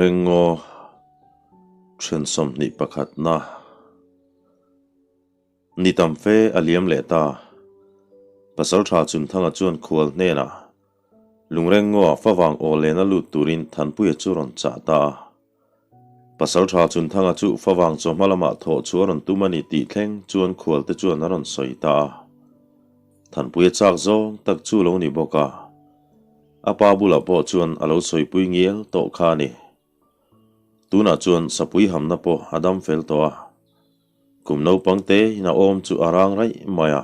Lungreng ngaw then 21 na ni tam fe a liam leh ta. Pasaltha Chunthanga chuan khual hnenah Lungreng ngaw favang aw lena lut turin Thanpuia chu rawn chah ta a. Pasaltha Chunthanga chu favang chawhma lamah thawh chu a rawn tum a ni tih thleng chuan khual te chuan a rawn sawi ta a. Thanpuia chak zawng tak chu lo ni bawk a. A pa bulah pawh chuan a lo sawipui ngial tawh kha a ni. Tunah chuan sapui hamna pawh a dam fel tawh a. Kum naupang te in a awm chu a rang raih mai a.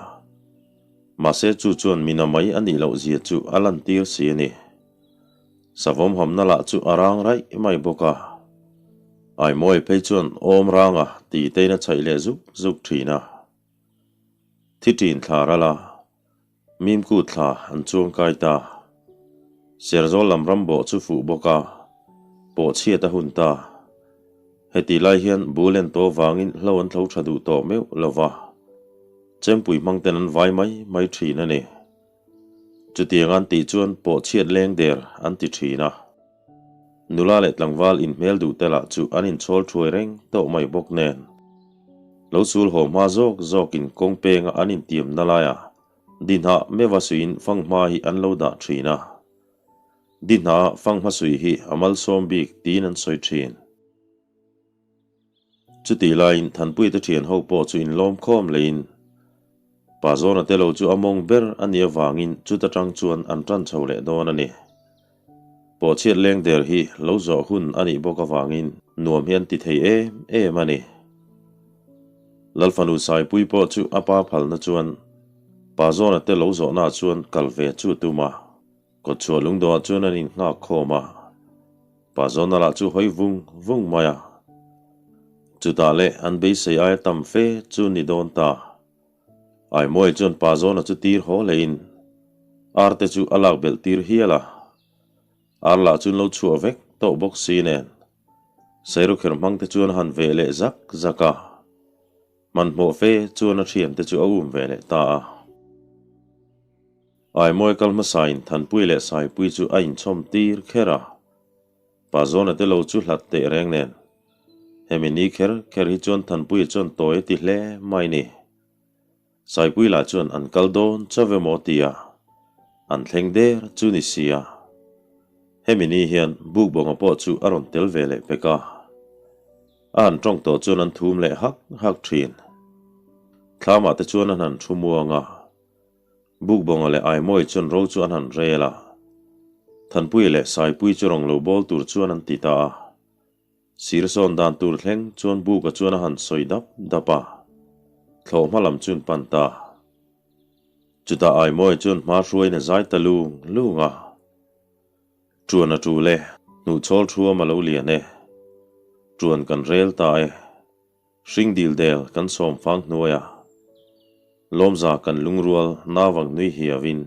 Mahse chu chuan mina mai a nih loh zia chu a lantir si a ni. Savawm hamna lah chu a rang raih mai bawk a. Aimawi phei chuan awm ranga ti tein a chhaih leh zuk zuk thin a. Thi ṭin thla ral a. Mimku thla an chuang kai ta. Serzawl lam ram bawh chu fuh bawk a, pawh chhiat a hun ta. Heti lai hian bul en tawh vangin hlo an tho tha duh tawh meuh lo va, chempui hmang ten an vai mai mai thin a ni. Chutiang an tih chuan pawh chhiat leng der an ti thin a. Nula leh tlangval inhmel duh te lah chu an inchhawl thuai reng tawh mai bawk nen. Lo sul haw hma zawk zawkin kawng penga an intiamna laiah Dinhah meva suiin fanghma hi an lo dah thin a. Dinhah fanghma sui hi a malsawm bik tiin an sawi thin. Chutih laiin Thanpuite thian ho pawh chu inlawm khawm leiin Pa Zawna te lo chu a mawng ber a nih avangin chuta tang chuan an tan chho leh dawn a ni. Pawhchhiat leng der hi lo zawh hun a nih bawk avangin nuam hi an ti thei em em a ni. Lalfanu Saipui pawh chu a pa phalna chuan Pa Zawna te lo zawhnaah chuan kal ve chu a tum a. Kawtchhuah lungdawhah chuan an innghak khawm a, Pa Zawna lah chu hawi vung vung mai a. Chutah leh an beisei aia tam fe chu ni dawn ta. Aimawi chuan Pa Zawna chu tir haw leiin ar te chu a lak belh tir hial a. Ar lah chu an lo chhuah vek tawh bawk si nen. Sairukher hmang te chuan a han veh leh zak zak a. Hmanhmawh fe chuan a thiante chu a um ve leh ta a. Aimawi kal hmasain Thanpui leh Saipui chu a inchhawm tir kher a. Pa Zawna te lo chu hlat teh reng nen. Hemi ni kher kher hi chuan Thanpuia chuan tawi a ti hle mai ni. Saipui lah chuan an kal dawn chauh emaw tia an thleng der chu ni sia. Hemi ni hian Bukbawnga pawh chu a rawn tel ve leh pek a. A han tawng tawh chuan an thum leh hak hak thin. Thlamah te chuan an han thu muang a. Bukbawnga leh Aimawi chuan ro chu an han rel a. Thanpuia leh Saipui chu rawng lo bawl tur chuan an ti ta a. Sir sawn dan tur thleng chuan Buka chuan a han sawi dap dap a. Thlawh hma lam chuan pan ta. Chutah Aimawi chuan hma hruaiin a zai ta lung lung a. Ṭuan a ṭul e, hnuhchhawl thuam a lo lian e. Ṭuan kan rel ta e. Hring dil del kan sawm fang hnuai a, lawmza kan lungrual navang nui hiau in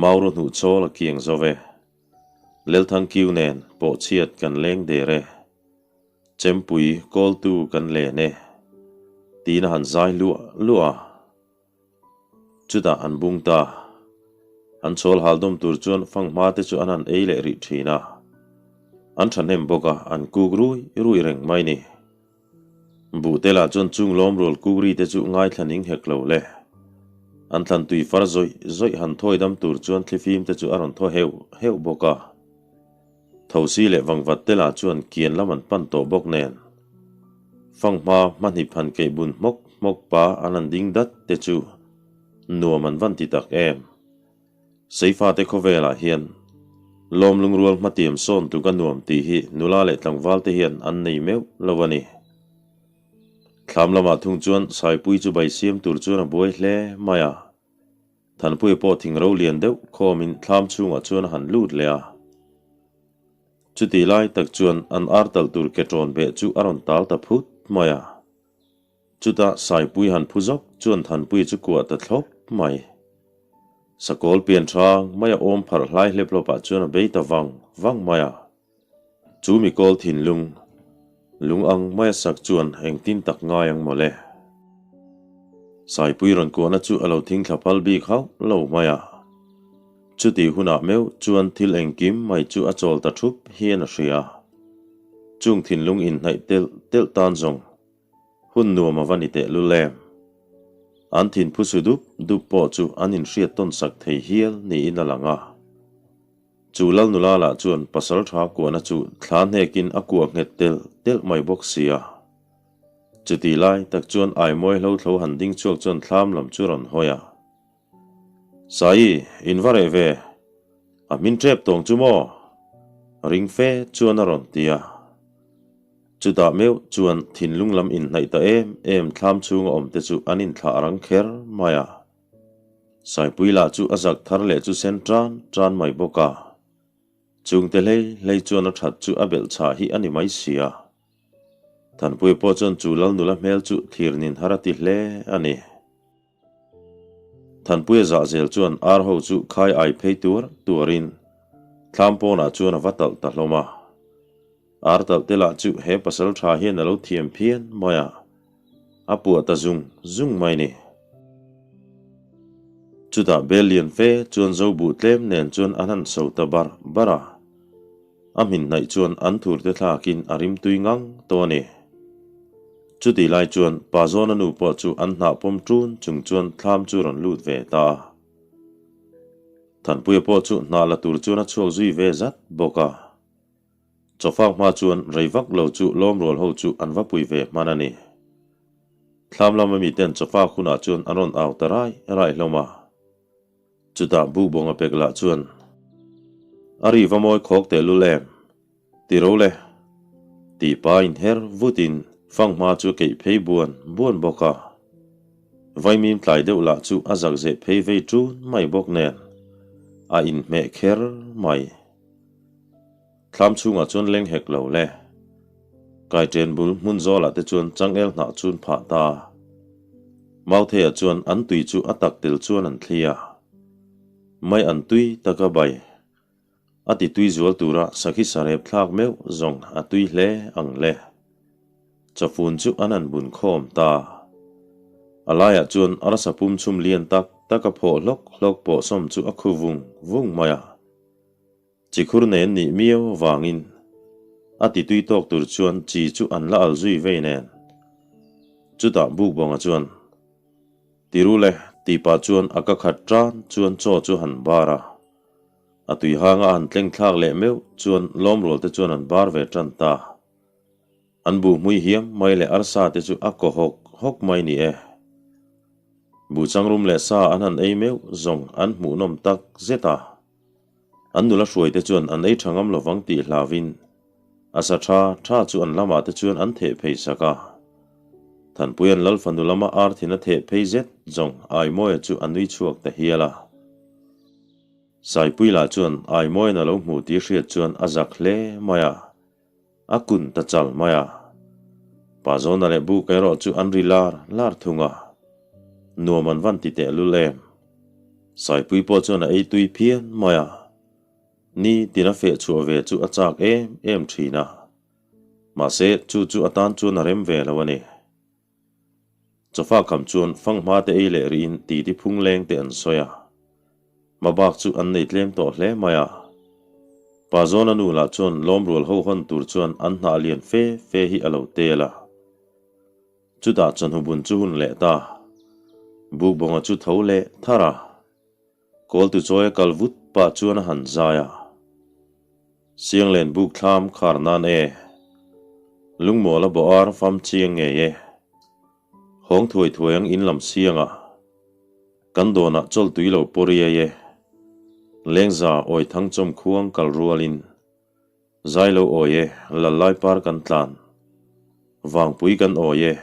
Mauro hnuh chawl a kiang zo ve. Lelthang kiu nen pawh chhiat kan leng der e, Chempui kawltu kan len e, tiin a han zai luah luah a. Chutah an bung ta. An chawl hal dawm tur chuan fanghma te chu an han ei leh rih thin a. An thahnem bawk a, an kuk rui rui reng mai ni. Buh te lah chuan chung lawm rual kuk ri te chu ngaithla ning hek lo le. An thlan tui far zawih zawih han thawi dam tur chuan thlifim te chu a rawn thaw heuh heuh bawk a. Thosi leh vangvat te lah chuan kian lam an pan tawh bawk nen. Fanghma hmahni phan keih bun hmawk hmawk pa an han ding dat te chu nuam an van ti tak em. Seifate khawvelah hian lawm lungrual hmatiam sawn tuk a nuam tih hi nula leh tlangval te hian an nei meuh lo a ni. Thlam lamah thung chuan Saipui chu bai siam tur chuan a buai hle mai a. Thanpuia pawh thing ro lian deuh khawmin thlam chhungah chuan a han lut leh a. Chutih lai tak chuan an ar talh tur ke ṭawn beh chu a rawn tal ta phut mai a. Chutah Saipui han phu zawk chuan Thanpuia chu kuah ta thlawp mai. Sakawl pian hrang mai a awm pharh hlai hlep hlawpah chuan a bei ta vang vang mai a. Chu mi kawl thinlung, lung ang mai a sak chuan engtin tak ngai ang mawle. Saipui rawn kuahna chu a lo thing thla phal bik hauh lo mai a. Chutih hunah meuh chuan thil engkim mai chu a chawl ta thup hian a hria. Chung thinlung inhnaih telh telh tan zawng hun nuam a va ni teh lul em? An thinphu su dup dup pawh chu an inhriat tawn sak thei hial niin a lang a. Chu lal nula lah chuan pasal tha kuahna chu thla hnekin a kuah nghet telh telh mai bawk si a. Chutih lai tak chuan Aimawi hlothlo han ding chhuak chuan thlam lam chu rawn hawi a. Saii, in va reh ve. A hmin tep tawng chu maw? Ring fe chuan a rawn ti a. Chutah meuh chuan thinlung lam inhnaih ta em em thlam chhunga awm te chu an inthlah rang kher mai a. Saipui lah chu a zak thar leh chu sen tan tan mai bawk a. Chungte hlei hlei chuan a that chu a belh chhah hi a ni mai si a. Thanpuia pawh chuan chu lal nula hmel chu thlir nin har a ti hle a ni. Thanpuia zah zel chuan ar ho chu khai ai phei tuar tuarin thlam pawnah chuan a va talh ta hlawm a. Ar talh te lah chu he pasal tha hian a lo thiam phian mai a, a puah ta zung zung mai ni. Chutah bel lian fe chuan zo buh tlem nen chuan an han so ta bar bar a. A hmin hnaih chuan an thur te thlakin a rim tui ngang tawh a ni. Chutih lai chuan Pa Zawna nu pawh chu an hnah pawm ṭun chung chuan thlam chu rawn lut ve ta a. Thanpuia pawh chu hnah la tur chuan a chhuak zui ve zat bawk a. Chawfak hma chuan rei vak lo chu lawmrual ho chu an va pui ve hman a ni. Thlam lama miten chawfak hunah chuan an rawn au ta rai rai hlawm a. Chutah Bukbawnga pek lah chuan, A ri va mawi khawk teh lul em? Ti ro le. Tih pa inher vutin fanghma chu a keih phei buan buan bawk a. Vaimim tlai deuh lah chu a zak zeh phei vei ṭun mai bawk nen a inhmeh kher mai. Thlam chhungah chuan leng hek lo le. Kaiṭen bul hmun zawlah te chuan changel hnah chun phah ta. Mautheiah chuan an tui chu a tak tel chuan an thli a. Mai an tui taka bai. A ti tui zual tura sakhi sarep thlak meuh zawng a tui hle ang le. Chawfun chu an han bun khawm ta. A laiah chuan arsa pum chhum lian tak taka phawh hlawk hlawk pawh sawm chu a khu vung vung mai a. Chikhur nen nih miau vangin a ti tui tawk tur chuan chi chu an la al zui vei nen. Chutah Bukbawnga chuan, Ti ru le, tih pah chuan a ka khat tan chuan chaw chu han bar a. A tui hanga a han tleng thlak leh meuh chuan lawmrual te chuan an bar ve tan ta. An buh hmui hiam mai leh arsa te chu a kaw hawk hawk mai ni e. Buh changrum leh sa an han ei meuh zawng an hmuhnawm tak zet a. An nula hruaite chuan an ei tha ngam lovang tih hlauvin a sa tha tha chu an lamah te chuan an theh phei sak a. Thanpuia'n Lal fanu lama ar thin a theh phei zet zawng Aimawia chu a nui chhuak ta hial a. Saipui lah chuan Aimawia'n a lo hmuh tih hriat chuan a zak hle mai a. A kun ta chal mai a. Pa Zawna leh Buk erawh chu an ri lar lar thung a. Nuam an van ti teh lul em. Saipui pawh chuan a ei tui phian mai a. Ni tin a feh chhuah ve chu a chak em em thin a. Mahse chu chu a tan chuan a rem ve lo a ni. Chawfa kham chuan fanghma te ei leh rihin titi phung leng te an sawi a. Hmabak chu an nei tlem tawh hle mai a. Pa Zawna nu lah chuan lawmrual ho hawn tur chuan an hnah lian fe fe hi a lo tel a. Chutah chawhnu bun chu hun leh ta. Bukbawnga chu tho leh thar a. Kawltu chawi a kal vut pah chuan a han zai a. Sianglen buk thlam khar nan e. Lungmual a bawh ar fam chiang ngei e. Hawng thuai thuai ang in lam siang a. Kan dawnah chawl tui lo pawh riai e. Lengza awi thang chawm khuang kal rualin. Zai lo awi e, lal lai par kan tlan. Vangpui kan awi e.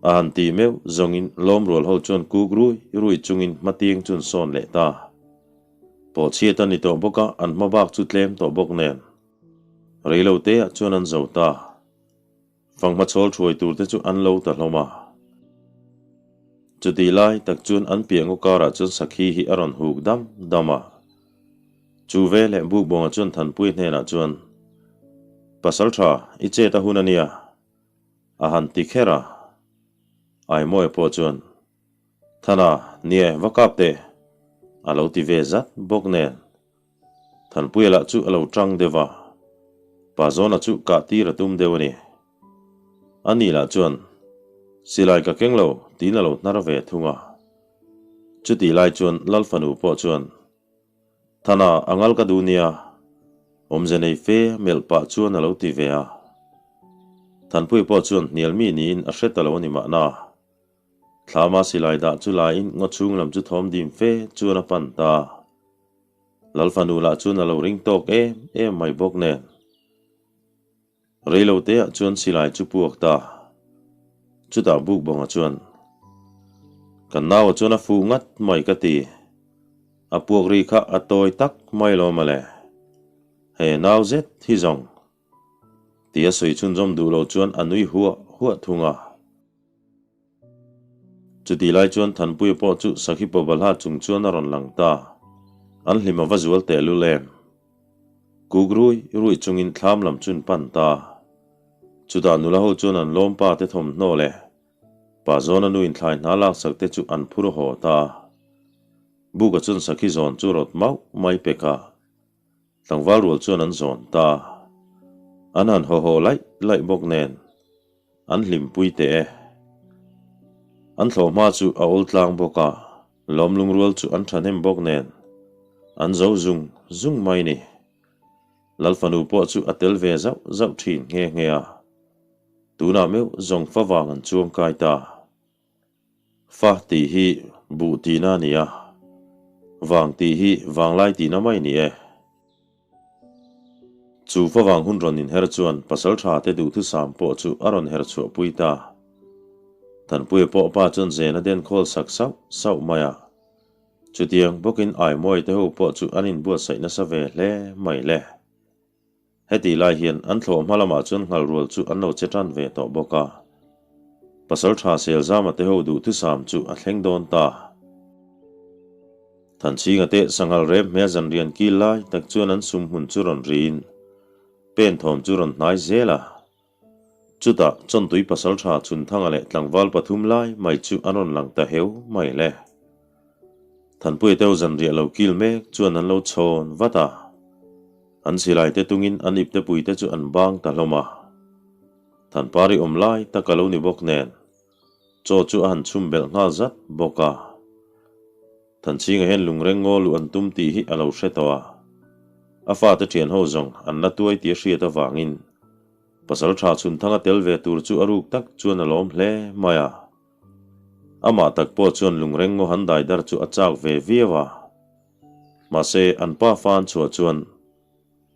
A han tih meuh zawngin lawmrual ho chuan kuk rui rui chungin hmatiang chu an sawn leh ta. Pawhchhiat a ni tawh bawk a, an hma bak chu tlem tawh bawk nen. Rei lo te ah chuan an zo ta. Fanghma chhawl thuai tur te chu an lo ta hlawm a. Chutih lai tak chuan an piah ngaw karah chuan sakhi hi a rawn huk dam dam a. Chu ve leh Bukbawnga chuan Thanpuia hnenah chuan, Pasal tha, i chet a hun a nia, a han ti kher a. Aimawia pawh chuan, Thana, nie, va kap teh, a lo ti ve zat bawk nen. Thanpuia lah chu a lo tang deuh a. Pazawna chu kah tir a tum deuh a ni. Ani lah chuan, Silai ka keng lo, tiin a lo hnar ve thung a. Chutih lai chuan Lal fanu pawh chuan, Thana, a ngal ka duh nia, awmze nei fe melh pah chuan a lo ti ve a. Thanpuii pawh chuan hnial mi niin a hre ta lo a ni mahna. Thlama silai dah chu laiin ngaw chhung lam chu thawm dim fe chuan a pan ta. Lal fanu lah chuan a lo ring tawk em em mai bawk nen. Reilo teah chuan silai chu puak ta. Chutah Bukbawnga chuan, Kan naua chuan a fuh ngat mai ka ti. A puak ri kha a tawi tak mai lo mawle. He nau zet hi zawng. Tia sawi chhunzawm duh lo chuan a nui huah huah thung a. Chutih lai chuan Thanpuia pawh chu Sakhi Pawbalha chung chuan a rawn lang ta. An hlim a va zual tehlul em? Kuk rui rui chungin thlam lam chun pan ta. Chutah nula ho chuan an lawm pa te thawmhnaw leh pa zawna nu inthlai hna laksak te chu an phur haw ta. Buka chuan Sakhi zawn chu rawt mauh mai pek a. Tlangval rual chuan an zawn ta. An han haw haw laih laih bawk nen. An hlimpui teh e. An thlawh hma chu a awl tlang bawk a, lawm lungrual chu an thahnem bawk nen an zo zung zung mai ni. Lal fanu pawh chu a tel ve zauh zauh thin nghe nghe a, tunah meuh zawng fa vang an chuang kai ta. Fa tih hi buh tihna a ni a, vang tih hi vanglai tihna mai ni e. Chu favang hun rawn inher chuan pasaltha te duhthusam pawh chu a rawn her chhuah pui ta. Thanpuia pawh pa chuan zen a den khawl sak sauh sauh mai a. Chutiang bawkin Aimawi te ho pawh chu an inbuatsaih nasa ve hle mai le. Hetih lai hian an thlawh hma lamah chuan nghal rual chu an lo che tan ve tawh bawk a. Pasaltha Selzama te ho duhthusam chu a thleng dawn ta. Thanchhinga te sanghal rep hmel zanrian kil lai tak chuan an sum hmun chu rawn riin pen thawm chu rawn hnai zel a. Chutah Chawntui pasaltha Chhunthanga leh tlangval pathum lai mai chu an rawn lang ta heu mai le. Thanpuia te ho zanriah lo kil mek chuan an lo chhawn vat a. An silai te tungin an iptepui te chu an bang ta hlawm a. Thanpari awm lai tak a lo ni bawk nen. Chaw chu a han chhum belh nghal zat bawk a. Thanchhinga hian lungreng ngaw luh an tum tih hi a lo hre tawh a. A fate thian ho zawng an la tuai tih a hriat avangin pasal tha chhunthanga tel ve tur chu a ruk tak chuan a lawm hle mai a. Amah tak pawh chuan lungreng ngaw han dai dar chu a chak ve viau a. Mahse an pa fa an chhuah chuan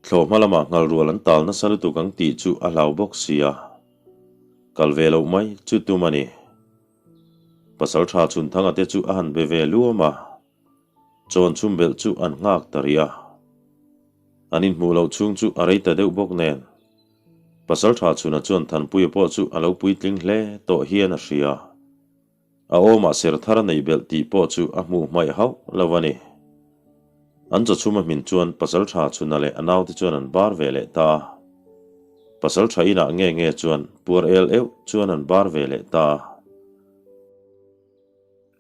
Thlawh hma lamah nghal rual an tal nasa lutuk ang tih chu a hlau bawk si a, kal ve loh mai chu tum a ni. Pasal tha Chhunthanga te chu a han be ve luam a, chawn chhum belh chu an nghak ta rih a. An inhmuh loh chhung chu a rei ta deuh bawk nen, Pasal tha Chhuna chuan Thanpuia pawh chu a lo puitling hle tawh hian a hria. A awmah ser thar a nei belh tih pawh chu a hmuh hmaih hauh lo a ni. An chawchhum a hmin chuan Pasaltha Chhuna leh a naute chuan an bar ve leh ta a. Pasaltha inah nge nge chuan puar el euh chuan an bar ve leh ta a.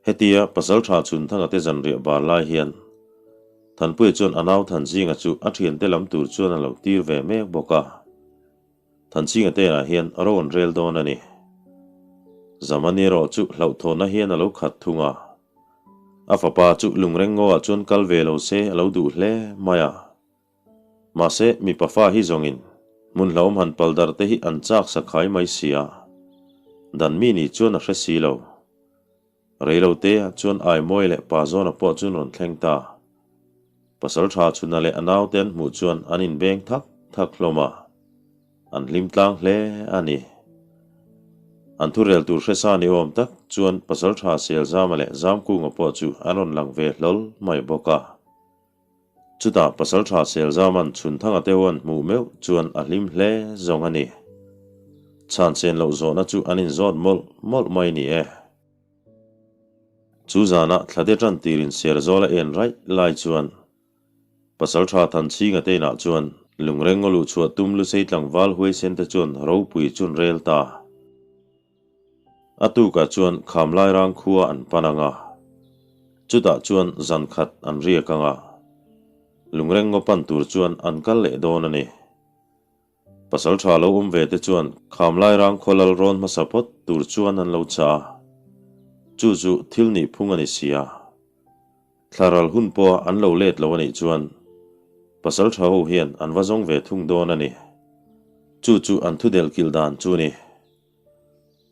Hetia Pasaltha Chhunthanga te zanriah bar lai hian Thanpuia chuan a nau Thanzinga chu a thiante lam tur chuan a lo tir ve mek bawk a. Thanchhinga te ah hian ro an rel dawn a ni. Zaman erawh chu hlauhthawhna hian a lo khat thung a. A fapa chu lungreng ngaw ah chuan kal ve lo se a lo duh hle mai a. Mahse mipa fa hi zawngin hmun hlauhawm han pal dar te hi an chak sakhai mai si a. Dan mi ni chuan a hre si lo. Reilote chuan Aimawi leh Pazawna pawh chu an rawn thleng ta. Pasal tha Chhuna leh a naute an hmuh chuan an inbeng thak thak hlawm a, an hlim tlang hle a ni. An thurel tur hresa ni awm tak chuan Pasal tha Selzama leh Zamkunga pawh chu an rawn lang ve hlawl mai bawk a. Chutah Pasalṭha Selzaman Chhunthanga te ho an hmuh meuh chuan a hlim hle zawng a ni. Chhanchen loh zawhna chu an inzawt mawlh mawlh mai ni e. Chu zanah thlate ṭan tirin Serzawl a en raih lai chuan Pasalṭha Thanchhinga te inah chuan lungreng ngaw luh chhuah tum Lusei tlangval huaisen te chuan ropui chun rel ta. A tukah chuan Khamlairang khua an pan ang a, chutah chuan zan khat an riak ang a, lungreng ngaw pan tur chuan an kal leh dawn a ni. Pasalṭha lo awm ve te chuan Khamlairang khaw lal rawn hmasa phawt tur chuan an lo chah a, chu chu thil nih phung a ni si a. Thlaral hun pawha an lo let lo a nih chuan pasalṭha ho hian an va zawng ve thung dawn a ni. Chu chu an thudelh kilh dan chu a ni.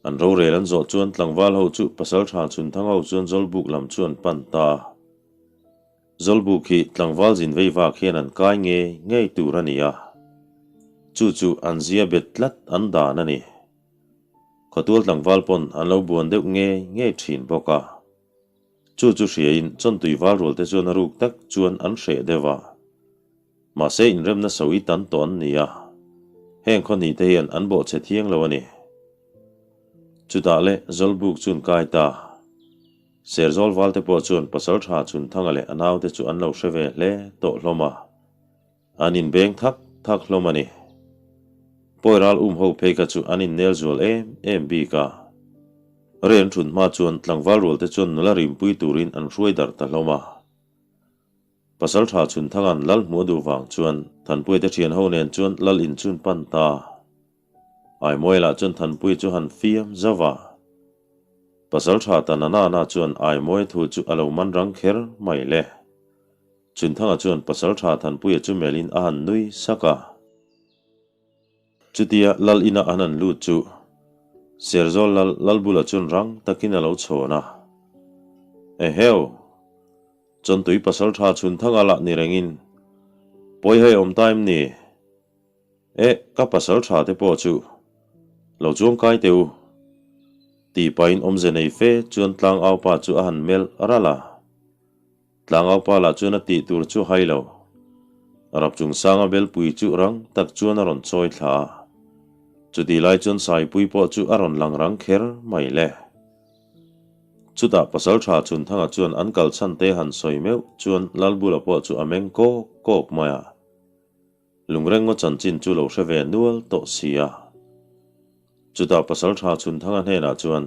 An rorel an zawh chuan tlangval ho chu pasalṭha chhunthang ho chuan Zawlbuk lam chu an pan ta a. Zawlbuk hi tlangval zin vei vak hian an kai ngei ngei tur a ni a, chu chu an zia bet tlat an dan a ni. Khawtual tlangval pawn an lo buan deuh ngei ngei thin bawk a. Chu chu hriain chawntui val rual te chuan a ruk tak chuan an hreh deuh a. Mahse inremna sawi tan tawh an ni a, heng khaw hnih te hian an bawhchhe thiang lo a ni. Chutah leh Zawlbuk chu an kai ta. Serzawl valte pawh chuan Pasalṭha Chhunthanga leh a naute chu an lo hre ve hle tawh hlawm a, an inbeng thak thak hlawm a ni. Pawi ral um ho phei kha chu an innel zual em em bik a. Rei an ṭhun hma chuan tlangval rualte chuan nula rimpui turin an hruai darh ta hlawm a. Pasalṭha Chhunthanga'n lal hmuh a duh vang chuan Thanpuiate ṭhian ho nen chuan lal in chu an pan ta. Aimuaila chuan Thanpuii chu han fiam zauh a. Pasalṭha Tananana chuan Aimuai thu chu a lo man rang kher mai le. Chhunthanga chuan Pasalṭha Thanpuia chu melhin a han nui sak a. Chutia Lal ina an han lut chu Serzawl Lal Lalbula chuan rang takin a lo chhawn a. Eheu! Chawntui Pasalṭha Chhunthanga lah ni rengin pawi hei awm ta em ni? Eh, ka pasal tha te pawh chu lo chuang kai teh u, tih pahin awmze nei fe chuan tlangaupa chu a han melh ralh a. Tlangaupa lah chuan a tih tur chu hai lo. Rap chung sanga belpui chu rang tak chuan a rawn chawi thla a. Chutih lai chuan Saipui pawh chu a rawn lang rang kher mai le. Chutah pasal tha Chhunthanga chuan an kal chhan te han sawi meuh chuan Lalbula pawh chu a meng kawk kawk mai a. Lungrengaw chanchin chu lo hre ve nual tawh si a. Chutah Pasalṭha Chhunthanga hnenah chuan,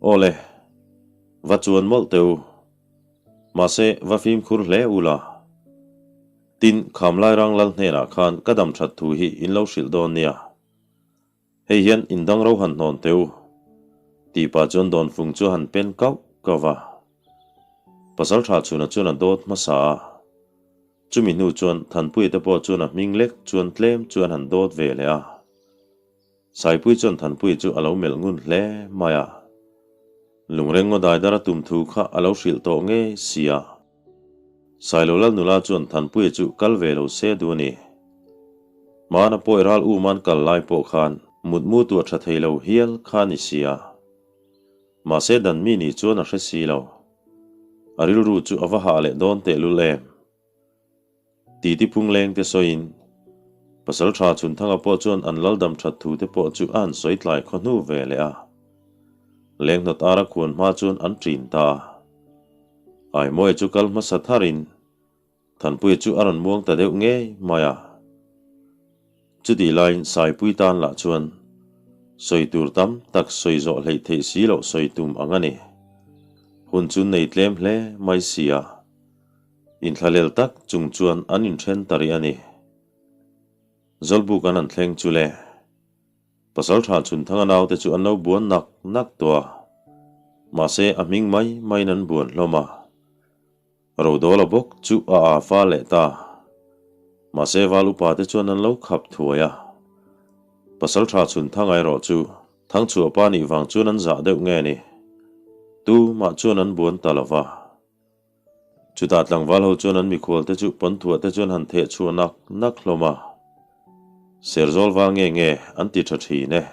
Aw le, va chuan mawlh teh u. Mahse, va fimkhur hle u la. Tin, Khamlairang lal hnenah khan ka dam ṭhat thu hi in lo hrilh dawn nia. Hei hian indang ro han hnawn teh u, tih pah chuan dawnfung chu a han pen kauh kauh a. Pasalṭha Chhuna chuan a dawt hmasa a. Chumi hnu chuan Thanpuia te pawh chuan a hming lek chuan tlem chu an han dawt ve leh a. Saipui chuan Thanpuia chu a lo melh ngun hle mai a. Lungreng ngaw dai dar a tum thu kha a lo hrilh tawh ngei si a. Sailo lal nula chuan Thanpuia chu kal ve lo se duh a ni. Hmana pawi ral um an kal lai pawh khan mutmu tuah tha thei lo hial kha a ni si a. Mahse dan mi nih chuan a hre si lo. A rilru chu a va hah leh dawn tehlul em? Titi phungleng te sawiin, Pasalṭha Chhunthanga pawh chuan an laldam ṭhat thu te pawh chu a han sawi tlai khaw hnu ve leh a. Lenghnawt ara khuan hma chuan an ṭin ta a. Aimawia chu kal hmasa tharin Thanpuia chu a rawn muang ta deuh ngei mai a. Chutih laiin Saipui tan lah chuan sawi tur tam tak sawi zawh hleih theih si loh sawi tum ang a ni. Hun chu nei tlem hle mai si a. Inthlahlel tak chung chuan an inthen ta rih a ni. Zawlbuk an han thleng chu le. Pasalṭha Chhunthanga naute chu an lo buan nak nak tawh a. Mahse a hming mai maiin an buan hlawm a. Rodawla bawk chu a aa fa leh ta. Mahse val upa te chuan an lo khap thuai a. Pasalṭha Chhunthanga erawh chu Thangchhuah pa nih vang chuan an zah deuh nge ni. Tumah chuan an buan ta lo va. Chutah tlangval ho chuan an mikhual te chu pawnthuah te chuan han theh chhuah nak nak hlawm a. Serzawl val nge nge an ti tha thin e.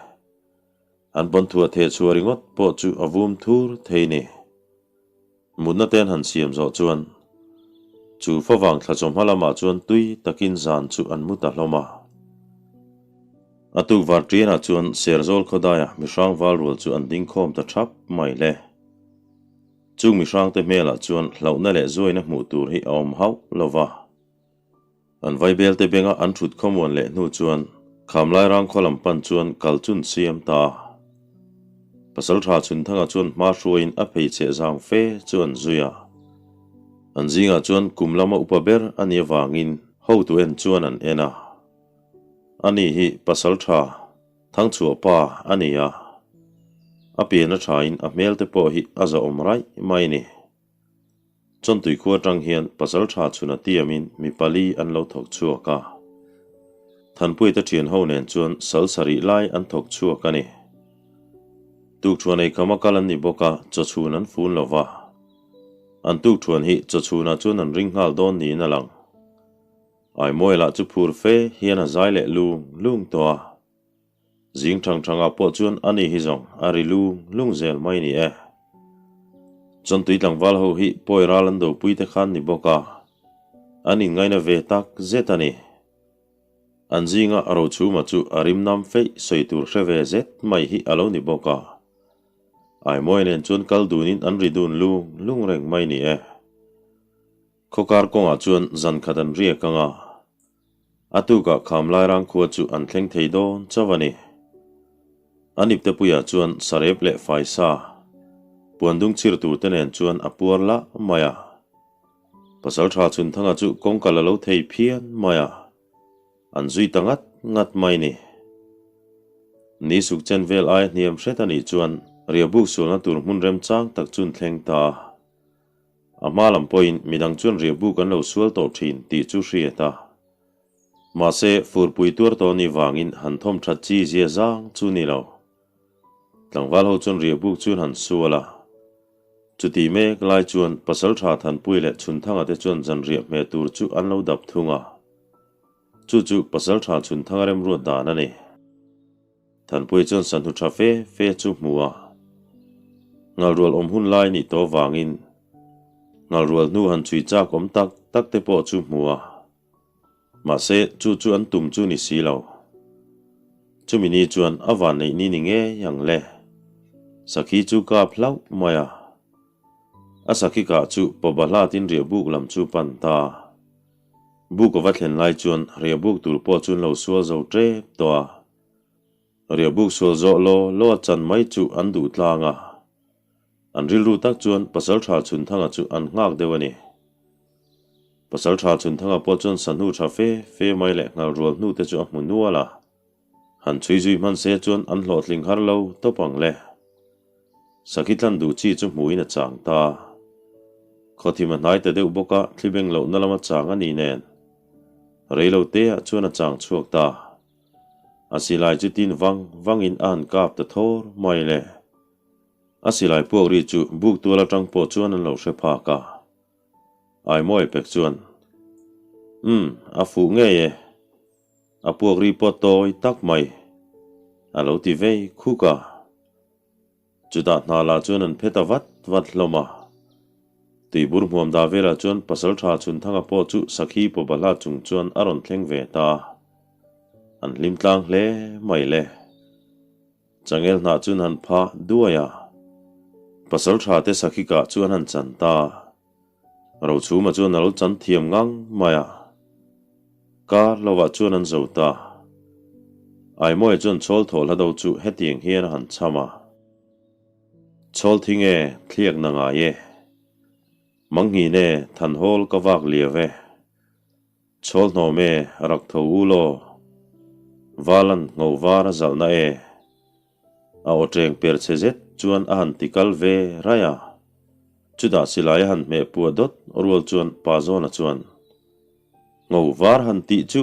An pawnthuah theh chhuah ringawt pawh chu a vum thur thei ni. Mutna te an han siam zawh chuan chu favang thla chawhma lamah chuan tui takin zan chu an mu ta hlawm a. A tuk varṭianah chuan Serzawl khawdaia mihrang val rual chu an ding khawm ta ṭhap mai le. Chung mihrangte hmelah chuan hlauhna leh zuaina hmuh tur hi a awm hauh lo va. An vaibelte benga an thut khawmuan leh hnu chuan Khamlai rang khaw lam pan chuan kal chun siam ta a. Pasalṭha Chhunthanga chuan hma hruaiin a pheichheh zang fe chu an zui a. An zingah chuan kum lama upa ber a nih avangin hotu en chuan an en a. Ani hi pasal tha Thangchhuah pa a ni a, a pian a thain a hmel te pawh hi a zahawm raih mai ni. Chawntui khua atang hian pasal tha chhun a tiamin mi pali an lo thawk chhuak a. Thanpuite thian ho nen chuan sal sarih lai an thawk chhuak a ni. Tukṭhuan eikham a kal an ni bawk a, chawchhun an fun lo va. An tukṭhuan hi chawchhunah chuan an ring nghal dawn niin a lang. Aimawi lah chu phur fe hian a zai leh lung lung tawh a. Zing thang thangah pawh chuan ani hi zawng a ri lung lung zel mai ni e. Chawntui tlangval ho hi pawi ral an dopui te khan ni bawk a, an inngaina ve tak zet a ni. An zinga Rochhuma chu a rim nam feih sawi tur hre ve zet mai hi a lo ni bawk a. Aimawi nen chuan kal dunin an ri dun lung lung reng mai ni e. Khawkar kawngah chuan zan khat an riak ang a, a tukah kham lairang khua chu an thleng thei dawn chauh a ni. An iptepuiah chuan sarep leh faisa, puandung chhir tur te nen chuan a puar lah mai a. Pasaltha Chhunthanga chu kawngkal a lo thei phian mai a. An zui ta ngat ngat mai ni. Ni suk chen vel aia hniam hret a nih chuan riahbuk sualna tur hmun remchang tak chu an thleng ta a. A hma lam pawhin midang chuan riahbuk an lo sual tawh thin tih chu hriat a. Mahse, furpui tuar tawh ni vangin han thawm that chi zia zang chu ni lo. Tlangval ho chuan riahbuk chuan han sual a. Chutih mek lai chuan Pasaltha Thanpui leh Chhunthanga te chuan zanriah hmeh tur chu an lo dap thung a. Chu chu Pasaltha Chhunthanga remruat dan a ni. Thanpui chuan sanhnu tha fe fe chu hmu a, ngalrual awm hun lai nih tawh vangin ngalrual hnu han chhui chak awm tak tak te pawh chu hmu a, mahse chu chu an tum chu ni si lo. Chumi ni chuan a van neih ni ni ngei ang le. Sakhi chu kap hlauh mai a, a sakhi kah chu pawba hlatin riahbuk lam chu pan ta. Buk a va thlen lai chuan riahbuk tur pawh chu an lo sual zo tep tawh a. Riahbuk sual zawh law law a chan mai chu an duh tlang a. An rilru tak chuan Pasaltha Chhunthanga chu an nghak deuh a ni. Pasaltha Chhunthanga pawh chuan sahnu tha fe fe mai leh nghal rual hnu te chu a hmu nual a. Han chhui zui hman se chuan an hlawhtling har lo tawp ang le. Sakhi tlan duh chi chu hmuhin a chang ta. Khawthim a hnai ta deuh bawk a, thli beng lohna lama chang a ni nen. Reilo teah chuan a chang chhuak ta. A silai chu tin vang vangin a han kap ta thawr mai le. A silai puak ri chu buk tual atang pawh chuan an lo hre phak a. Aimawi pek chuan, Umm, a fuh ngei e. A puak ri pawh tawi tak mai a lo ti vei khuk a. Chutah hna lah chuan an phe ta vat vat hlawm a. Tuibur hmuam dah velah chuan Pasaltha Chhunthanga pawh chu Sakhi Pawbahla chung chuan a rawn thleng ve ta. An hlim tlang hle mai le. Changel hnah chuan han pha duai a. Pasaltha te Sakhi kah chu an han chan ta. Rochhuma chuan a lo chan thiam ngang mai a, kar lovah chuan an zo ta. Aimawia chuan chhawl thaw hla do chu hetiang hian a han chham a, Chhawl thing e, thliak na ngai e. Manghin e, thanhawl ka vak liau e. Chhawl hnawm e, rak tho u law. Valan ngho var a zalhna e. A aw teng per chhe zet chuan a han ti kal ve raih a. Chutah silai a han hmeh puah dawt rual chuan Pa Zawna chuan, Ngo var han tih chu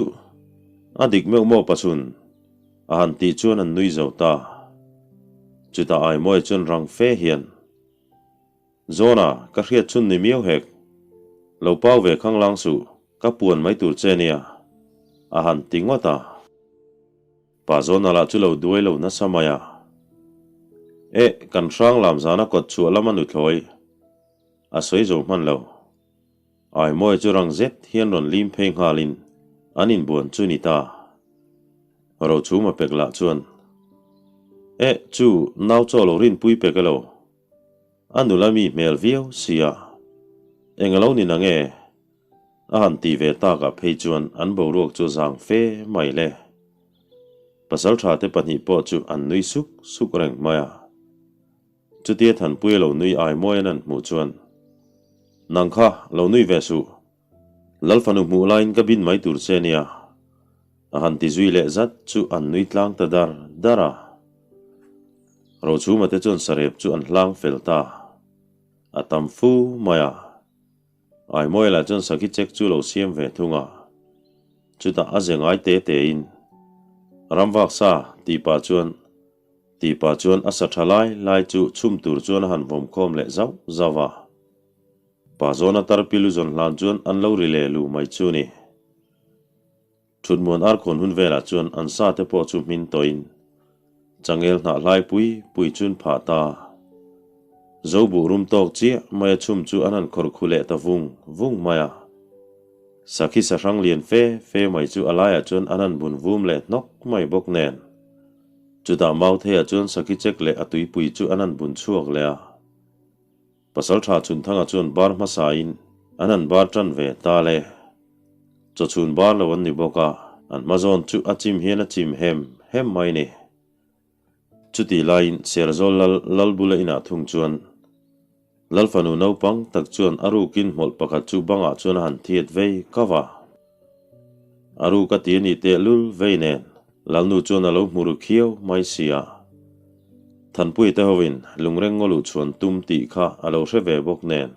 a dik meuh maw Pachhun? a han tih chuan an nui zo ta. Chutah Aimawia chuan rang fe hian, Zawna, ka hriat chhun ni miau hek. Lo pau ve khanglang suh, ka puan mai tur che nia, a han ti ngawt a. Pa Zawna lah chu lo duai lo nasa mai a. Eh, kan hrang lam zana kawt chhuah lama nuthlawi a sawi zo hman lo. Aimawi chu rang zet hian rawn lim phei nghalin an inbuan chu ni ta. Rochhuma pek lah chuan, Eh, chu nau chaw lo rinpui pek elo? A nula mi hmel viau sia. Eng a lo ni nang e? A han ti ve takah phei chuan an boruak chu zang fe mai le. Pasaltha te pahnih pawh chu an nui suk suk reng mai a. Chutia Thanpuia lo nui ai mawi an han hmuh chuan, Nang kha lo nui ve suh. Lalfanu hmuh laiin ka bin mai tur che nia. A han ti zui leh zat chu an nui tlang ta dar dar a. Rochhuma te chuan sarep chu an hlang fel ta. A tam fu mai a. Aimawia lah chuan sakhi chek chu lo siam ve thung a. Chutah a ze ngai te tein, Ramvak sa tih pah chuan tih pah chuan a sa tha lai lai chu chhum tur chuan a han vawm khawm leh zauh zauh a. Pa zawna tarpi lu zawn hlan chuan an lo ri leh luh mai chu ni. Thutmuan arkhawn hun velah chuan an sa te pawh chu hmin tawhin changel hnah hlai pui pui chun phah ta. Zo buh rum tawk chiah mai a chhum chu an han khawrh khu leh ta vung vung mai a. Sakhi sahrang lian fe fe mai chu a laiah chuan an han bun vum leh hnawk mai bawk nen. Chutah Mautheiah chuan sakhi chek leh a tuipui chu an han bun chhuak leh a. Pasalṭha Chhunthanga chuan bar hmasain an han bar ṭan ve ta le. Chawchhun bar lo an ni bawk a, an hma zawn chu a chim hian a chim hem hem mai ni. Chutih laiin Serzawl lal Lalbula inah thung chuan Lalfanu naupang tak chuan a rukin hmawlh pakhat chu bangah chuan a han thiat vei kau a. A ruk a ti a nih tehlul vei nen Lalnu chuan a lo hmu ru khiau mai si a. Thanpuii te hovin lungreng ngaw luh chhuan tum tih kha a lo hre ve bawk nen.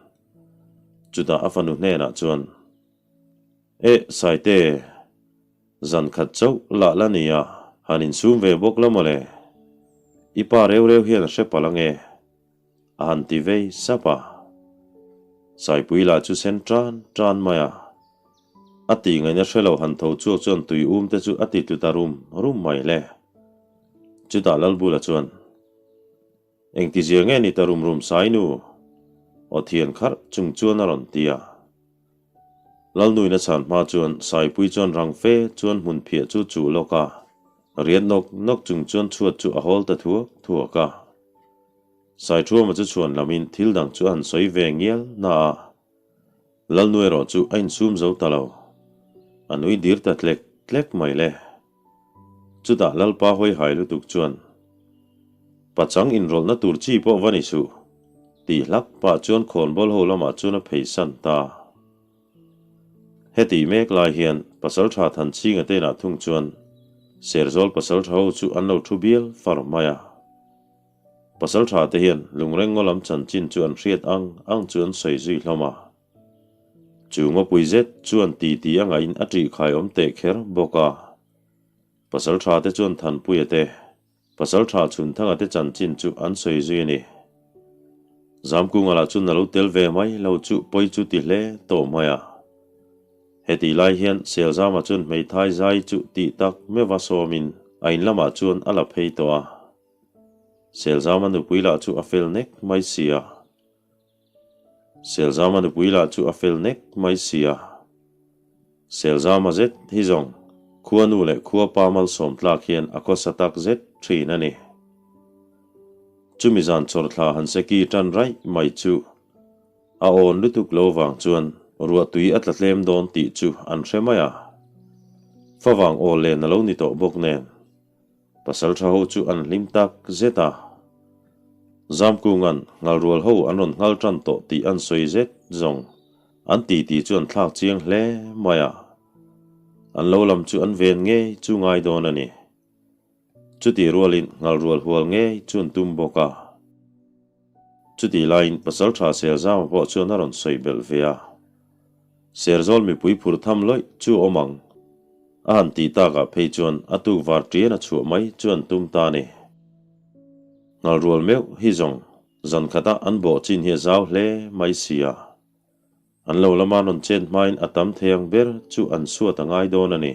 Chutah a fanu hnenah chuan, Eh, Saite, zan khat chauh lah la nia, han insum ve bawk la mawle. I pa reu reu hian a hre palh ange. A han ti vei sap a. Saipui lah chu sen tan tan mai a. A tih ngaihna hre lo han tho chhuak chuan tui um te chu a ti tlu ta rum rum mai le. Chutah Lalbula chuan, Engtizia nge ni ta rum rum Sainu? Aw thian kharh chung chuan a rawn ti a. Lalnuina chhan hma chuan Saipui chuan rang fe chuan hmun phiah chu chuh lawk a, riat nawk nawk chung chuan chhuat chu a hawl ta thuak thuak a. Saithuama chu chhuan lamin thil dang chu a han sawi ve ngial na a, Lalnu erawh chu a insum zo ta lo. A nui dir ta tlek tlek mai le. Chutah Lalpa hawi hai lutuk chuan, Pachang inrawlhna tur chi pawh va ni suh, tih hlak pah chuan khawnbawl ho lamah chuan a pheisan ta. Hetih mek lai hian Pasalṭha Thanchhinga te inah thung chuan Serzawl pasalṭha ho chu an lo thu bial far mai a. Pasalṭha te hian lungreng ngaw lam chanchin chu an hriat ang ang chu an sawi zui hlawm a. Chu ngawpui zet chuan titi a ngahin a ṭihkhai awm teh kher bawk a. Pasalṭha te chuan Thanpuia te, Pasalṭha Chhunthanga te chanchin chu an sawi zui a ni. Zamkunga lah chuan a lo tel ve mai lo chu pawi chu ti hle tawh mai a. Hetih lai hian Selzama chuan hmeithai zai chu tih tak meuha sawmin a in lamah chuan a la phei tawh a. Selzama nupui lah chu a fel nek mai si a. Selzama nupui lah chu a fel nek mai si a. Selzama zet hi zawng khua nu leh khua pa malsawm tlak hian a khawsa tak zet thin a ni. Chumi zan chawrthla han seki tan raih mai chu a awn lutuk lo vang chuan ruahtui a tla tlem dawn tih chu an hre mai a. Favang aw len a lo ni tawh bawk nen. Pasal tha ho chu an hlim tak zet a. Zamkunga'n ngalrual ho an rawn nghal tan tawh tih an sawi zet zawng an titi chu an thlak chiang hle mai a. An lo lam chu an ven ngei chu ngai dawn a ni. Chutih rualin ngalrual hual ngei chu an tum bawk a. Chutih laiin Pasal tha Selzama pawh chuan a rawn sawi belh ve a. Serzawl mipui phur tham lawih chu awm ang. A han tih takah phei chuan a tuk var ṭian a chhuah mai chu an tum ta a ni. Ngalrual meuh hi zawng zan khatah an bawh chin hi a zau hle mai si a. An lo lama rawn chet hmain a tam thei ang ber chu an suat a ngai dawn a ni.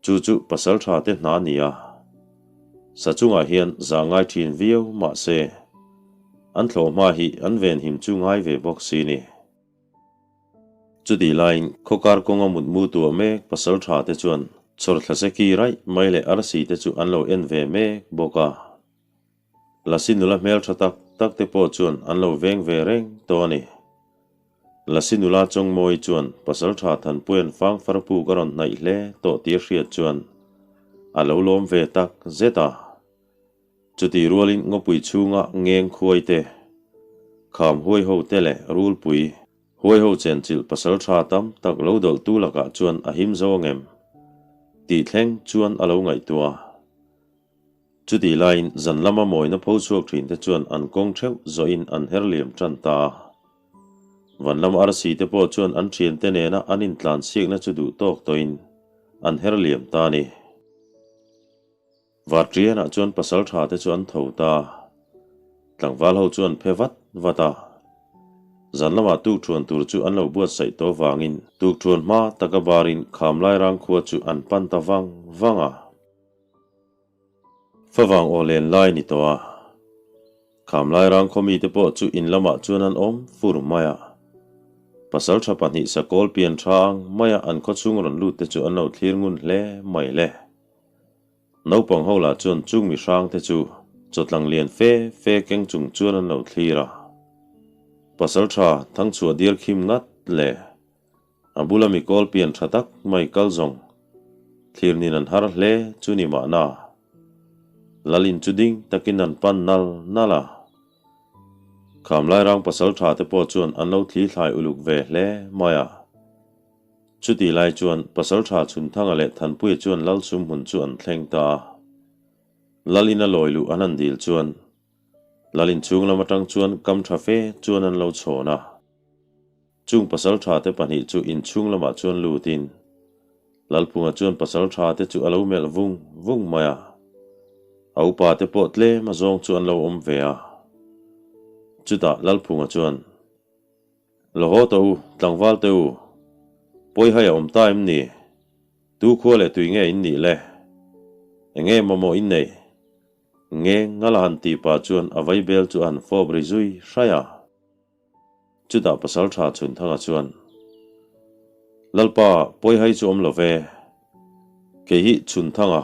Chu chu pasalṭha te hna a ni a. Sa chungah hian zah ngai ṭhin viau mah se, an thlawh hma hi an venhim chu ngai ve bawk si ni. Chutih laiin khawkar kawnga mutmu tuah mek pasal tha te chuan chhawrthla se ki raih mai leh arsi te chu an lo en ve mek bawk a. Lasi nula hmel tha tak tak te pawh chuan an lo veng ve reng tawh a ni. Lasi nula Chawngmawi chuan pasal tha Thanpuia'n fangfar puk a rawn hnaih hle tawh tih a hriat chuan a lo lawm ve tak zet a. Chutih rualin ngawpui chhunga ngeng khuai te, kham huai ho te leh rulpui huai ho chenchilh pasal tha tam tak lo dawlhtu lakah chuan a him zo ang em? Tih thleng chuan a lo ngaihtuah a. Chutih laiin zan lama mawina pho chhuak thin te chuan an kawng theuh zawhin an her liam tan ta a. Van lam arsi te pawh chuan an thiante nena an intlansiakna chu duh tawk tawhin an her liam ta a ni. Varṭianah chuan pasal ṭha te chu an tho ta. Tlangval ho chu an phe vat vat a. Zan lamah tukṭhuan tur chu an lo buatsaih tawh vangin tukṭhuan hma taka barin Khamlairang khua chu an pan ta vang vang a. Favang aw len lai ni tawh a. Khamlairang khaw mite pawh chu in lamah chuan an awm fur mai a. Pasalṭha pahnih sakawl pian ṭha ang maia an khawchhung rawn lut te chu an lo thlir ngun hle mai le. Naupang ho lah chuan chung mi hrang te chu chawtlang lian fe fe keng chung chuan an lo thlir a. Pasalṭha Thangchhuah diar khim ngat le a bula mi kawl pian ṭha tak mai kal zawng thlir nin an har hle chu ni mahna. Lalin chu ding takin an pan nal nal a. Khamlairang pasalṭha te pawh chuan an lo thli thlai uluk ve hle mai a. Chutih lai chuan Pasalṭha Chhunthanga leh Thanpuia chuan Lal sumhmun chu an thleng ta a. Lal ina lawi luh an han dil chuan Lal inchhung lam aṭang chuan kam ṭha fe chuan an lo chhawn a. Chung Pasalṭha te pahnih chu inchhung lamah chuan lutin Lalphunga chuan Pasalṭha te chu a lo melh vung vung mai a. A upa te pawh tlem a zawng chu an lo awm ve a. Chutah Lalphunga chuan. Lo haw tawh u, tlangval te u. Pawihai a awm ta em ni? Tu khua leh tui nge in nih le? Enge mamawh in nei? Nge ngala han tih pah chuan a vaibel chu a han fawp ri zui hraih a. Chutah pasal tha Chhunthanga chuan, Lalpa, pawihai chu awm lo ve. Kei hi Chhunthanga,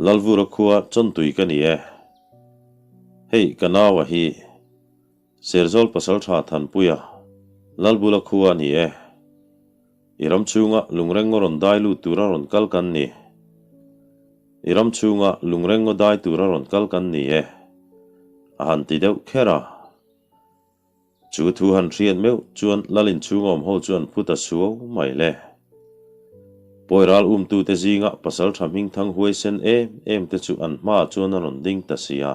Lalvura khua chawntui ka ni e. Hei ka naua hi. Serzawl Pasalṭha Thanpuia, Lalbula khua a ni e. I ram chhunga lungreng ngaw rawn dai lut tura rawn kal kan ni. I ram chhunga lungreng ngaw dai tura rawn kal kan ni e. A han ti deuh kher a. Chu thu han hriat meuh chuan Lal inchhunga awm ho chuan phu ta suau mai le. Pawi ral umtute zinga Pasalṭha hmingthang huaisen em em te chu an hmaah chuan a rawn ding ta si a.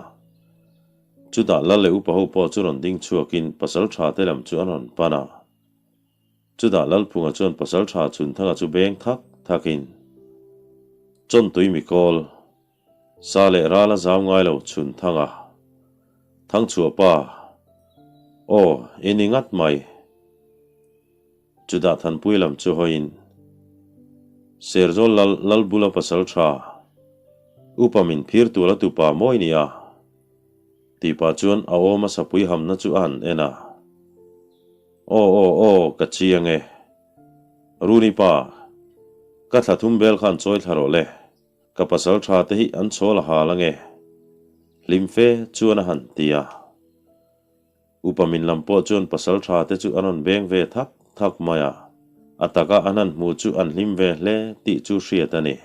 Chutah Lal leh upa ho pawh chu rawn ding chhuakin pasal tha te lam chu an rawn pan a. Chutah Lalphunga chuan pasal tha Chhunthanga chu beng thak thakin, Chawntui mikawl, sa leh ral a zau ngai lo Chhunthanga, Thangchhuah pa, aw, i ni ngat mai. Chutah Thanpui lam chu hawiin, Serzawl Lal Lalbula pasal tha, upa min phir tur a tupa mawi nia, tih pah chuan a awma sapui hamna chu a han en a. Aw aw aw, ka chiang e. Runi pa, ka thla thum bel khan chawi thla rawh le, ka pasal tha te hi an chawl a hal ange, hlim fe chuan a han ti a. Upa min lam pawh chuan pasal tha te chu an rawn beng ve thak thak mai a, a taka an han hmu chu an hlim ve hle tih chu hriat a ni.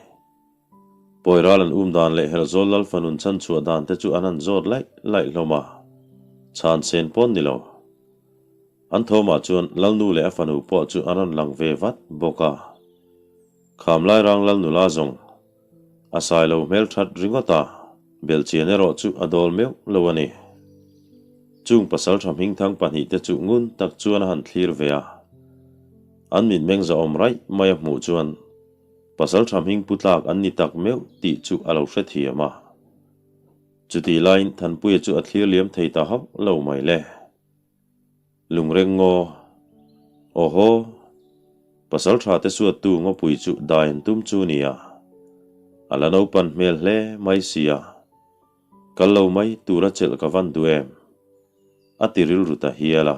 Pawi ral an um dan leh Herhzawl Lal fanun chhan chhuah dan te chu an han zawt laih laih hlawm a, chhan sen pawn ni lo. An thawmah chuan Lalnu leh a fanu pawh chu an rawn lang ve vat bawk a. Khamlairang Lalnula zawng A sai lo hmel that ringawt a, belhchian erawh chu a dawl meuh lo a ni. Chung pasal tha hmingthang pahnihte chu ngun tak chuan a han thlir ve a. An mitmeng zahawm raih mai a hmuh chuan pasal tha hming pu tlak an ni tak meuh tih chu a lo hrethiam a. Chutih laiin Thanpuia chu a thlir liam thei ta hauh lo mai le. Lungreng ngaw. Awhaw! Pasal tha te suattu ngawpui chu dai an tum chu nia. A la naupan hmel hle mai sia. Kal lo mai tura chelh ka van duh em? A ti rilru ta hial a.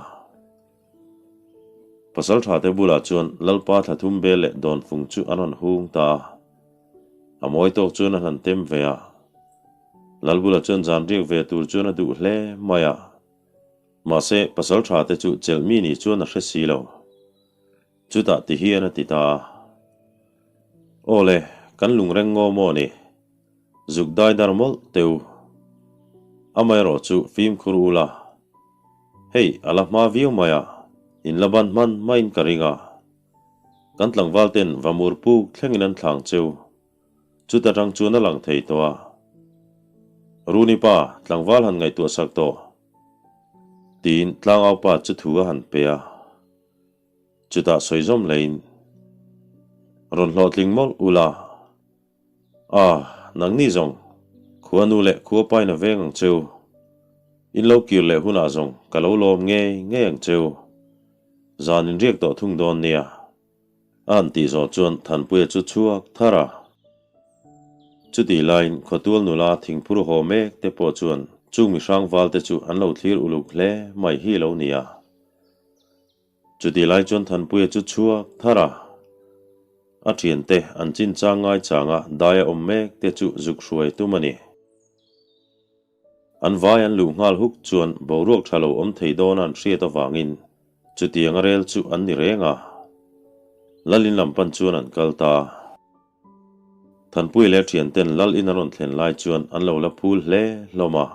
Pasal tha te bulah chuan Lalpa thla thum bel leh dawnfung chu an rawn hung ta a. A mawi tawk chuan an han tem ve a. Lalbula chuan zan riak ve tur chuan a duh hle mai a. Mahse, pasal tha te chu chelh mi ni chuan a hre si lo. Chutah ti hian a ti ta a. Aw le, kan lungreng ngaw maw ni? Zuk dai dar mawlh teh u. Amaherawh chu fimkhur u la. Hei, a la hma viau mai a, in la ban hman maiin ka ring a. Kan tlangval ten Vamur puk thlengin an thlang cheu. Chuta tang chuan a lang thei tawh a. Runi pa, tlangval han ngaihtuah sak tawh. Tiin tlangau pa chu thu a han pe a. Chutah sawi zawm leiin, Rawn hlawhtling mawlh ula. A, nangni zawng, khua nu leh khua pain a veng ang cheu. In lo kir leh hunah zawng ka lo lawm ngei ngei ang cheu. Zan in riak tawh thung dawn nia. A han tih zawh chuan Thanpuia chu chhuak thar a. Chutih laiin khawtual nula thingphur haw mek te pawh chuan chung mihrang val te chu an lo thlir uluk hle mai hi lo ni a. Chutih lai chuan Thanpuia chu chhuak thar a. A thiante an chinchang ngai changa daia awm mek te chu zuk hruai tum a ni. An vai an luh nghal huk chuan boruak tha lo awm thei dawn a an hriat avangin chutiang a rel chu an ni reng a. Lal in lam pan chuan an kal ta. Thanpui leh thianten Lal in a rawn thlen lai chuan an lo la phul hle hlawm a.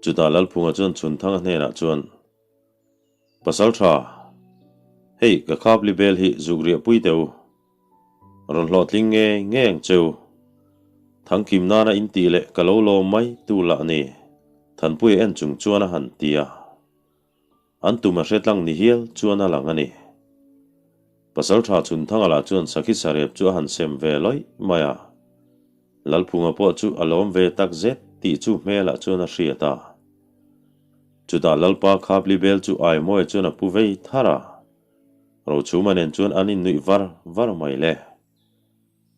Chutah Lalphunga chuan Chhunthanga hnenah chuan, Pasal tha, hei ka khapli bel hi zuk riah pui teh u. Rawn hlawhtling ngei ngei ang che u. Thangkim nana in tih leh ka lo lawm mai tu lah ni, Thanpuia en chung chuan a han ti a. An tum a hre tlang ni hial chuan a lang a ni. Pasal tha Chhunthanga lah chuan Sakhi Sarep chu a han sem ve lawih mai a. Lalphunga pawh chu a lawm ve tak zet tih chu hmelah chuan a hriat a. Chutah Lalpa Khapli bel chu Aimawia chuan a pu vei thar a, Rochhuma nen chuan an innuih var var mai le.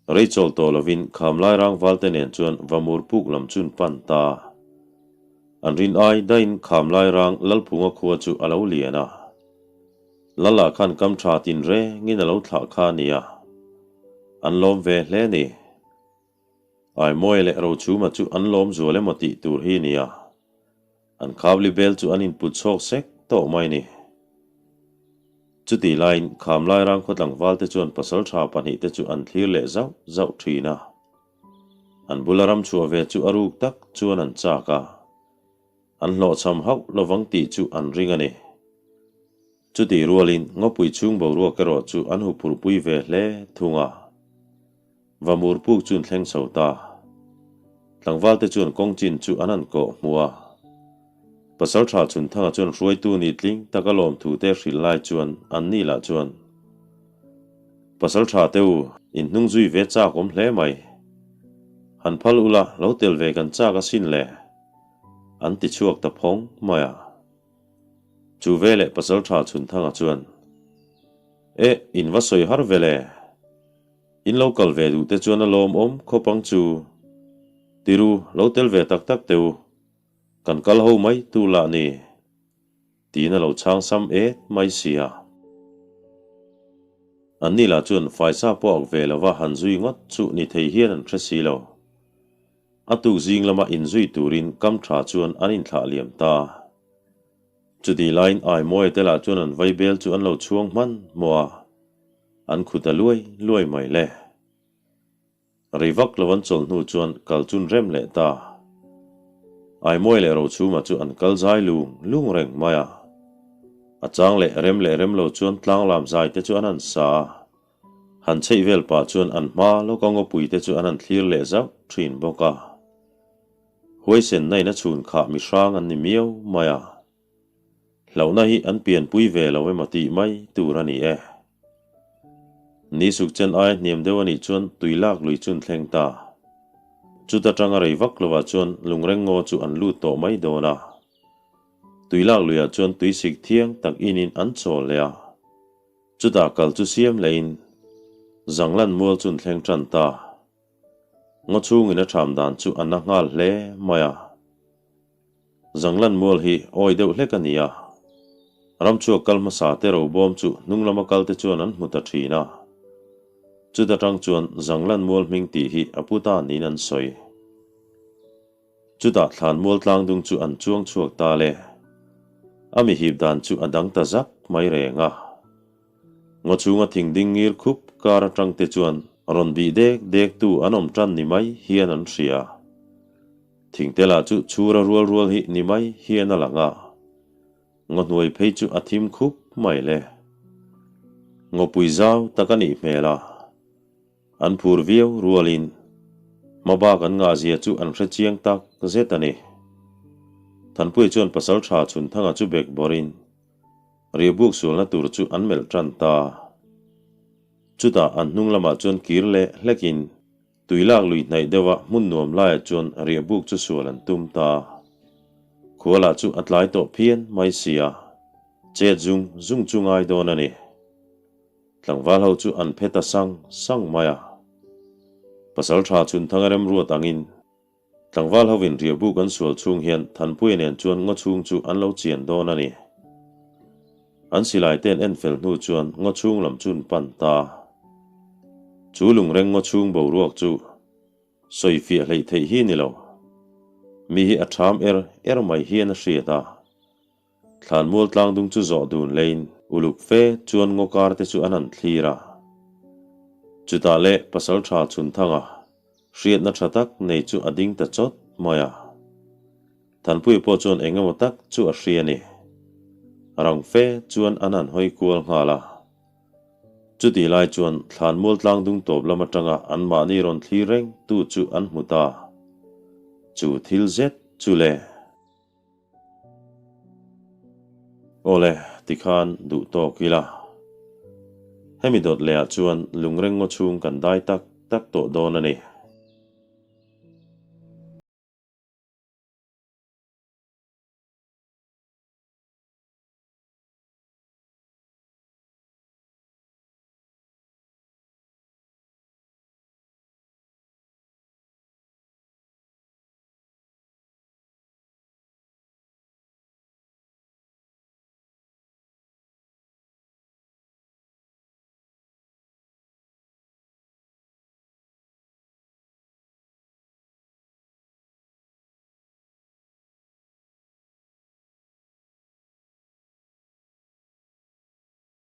Rei chawl tawh lovin Khamlai Rangvalte nen chuan Vamur puk lam chun pan ta. An rin ai daiin Khamlai Rang Lalphunga khua chu a lo lian a. Lala khan kam tha tin rengin a lo thlah kha a nia. An lawm ve hle ni. Aimawia leh Rochhuma chu an lawm zual emaw tih tur hi nia. An khapli bel chu an input chhawk sek tawh mai ni. Chutih laiin Khamlai Rangkhaw tlangvalte chuan pasaltha pahnihte chu an thlir leh zauh zauh thin a. An bula ram chhuah ve chu a ruk tak chuan an chak a. An hlawhchham hauh lovang tih chu an ring a ni. Chutih rualin ngawpui chhung boruak erawh chu an huphurhpui ve hle thung a. Vamur puk chu an thleng chho ta. Tlangvalte chuan kawng chin chu an han kawh hmu a. Pasaltha Chhunthanga chuan hruaitu ni tling taka lawmthu te hrilh lai chuan an ni lah chuan, Pasaltha te u, in hnung zui ve chak awm hle mai. Han phal ula lo tel ve kan chak asin le, an ti chhuak ta phawng mai a. Chu veleh Pasaltha Chhunthanga chuan, Eh, in va sawi har ve le. In lo kal ve duh te chuan a lawmawm khawp ang chu. Tiru, lo tel ve tak tak teh u. Kan kal ho mai tu lah ni. Tiin a lo chhang sam et mai sia. Anni lah chuan faisa pawh ak ve lova han zui ngawt chu ni thei hian an hre si lo. A tuk zing lama inzui turin kam tha chuan an inthlah liam ta. Chutih laiin Aimawia te lah chuan an vaibel chu an lo chhuang hman hmawh a. An khut a luai luai mai le. Rei vak lo an chawlh hnu chuan kal chun rem leh ta. Aimawia leh Rochhuma chu an kal zai lung lung reng mai a. A chang leh rem leh rem lo chuan tlanglam zai te chu an han sa a. Han chheih vel pah chuan an hma lawka ngawpui te chu an han thlir leh zauh thin bawk a. Huaisenna in a chhun khah mi hrang an ni miau mai a. Hlauhna hi an pianpui ve lo emaw tih mai tur a ni e. Ni suk chen aia hniam deuh a nih chuan tui lak lui chun thleng ta. Chuta tanga rei vak lovah chuan lungreng ngaw chu an lut tawh mai dawn a. Tui lak luiah chuan tui sik thiang tak inin an chawl leh a. Chutah kal chu siam lehin Zanglan mual chun thleng tan ta. Ngaw chhungin a ṭham dan chu a na nghal hle mai a. Zanglan mual hi awi deuh hlek a ni a. Ramchhuak kal hmasa te robawm chu hnung lama kal te chuan an hmu ta ṭhin a. Chuta ṭang chuan Zanglan mual hming tih hi a pu ta niin an sawi. Chutah thlan mual tlang dung chu an chuang chhuak ta le. A mi hip dan chu a dang ta zak mai reng a. Ngaw chhunga thing ding ngir khup kar atang te chuan rawn bih dek dek tu an awm tan ni mai hian an hria. Thingte lah chu chhura rual rual hi ni mai hian a lang a. Ngaw hnuai phei chu a thim khup mai le. Ngawpui zau tak a nih hmel a. An phur viau rualin hmabak an ngahzia chu an hre chiang tak zet a ni. Thanpuia chuan Pasalṭha Chhunthanga chu bek bawrhin riahbuk sualna tur chu an melh ṭan ta. Chutah an hnung lamah chuan kir leh hlekin Tui lak lui hnaih deuha hmun nuam laiah chuan riahbuk chu sual an tum ta. Khualah chu a tlai tawh phian mai si a, chet zung zung chu ngai dawn a ni. Tlangval ho chu an phe ta sang sang mai a. Pasal tha Chhunthanga remruat angin Tlangval hovin riahbuk an sual chhung hian Thanpuia nen chuan ngaw chhung chu an lo chian dawn a ni. An silai te an en fel hnu chuan ngaw chhung lam chu an pan ta. Chu lungreng ngaw chhung boruak chu sawi fiah hleih theih hi ni lo. Mi hi a ṭham er er mai hian a hriat a. Thlanmual tlangdung chu zawh dun leiin uluk fe chuan ngaw kar te chu an han thlir a. Chutah leh Pasalṭha Chhunthanga Hriatna tha tak nei chu a ding ta chawt mai a. Thanpuia pawh chuan eng emaw tak chu a hria a ni. Rang fe chuan an han hawi kual nghal a. Chutih lai chuan Thlanmual tlangdung tawp lam atanga anmahni rawn thlir reng tu chu an hmu ta. Chu thil zet chu le. Awle, tikhan duh tawk ila. Hemi dawt lehah chuan lungreng ngaw chhung kan dai tak tak tawh dawn a ni.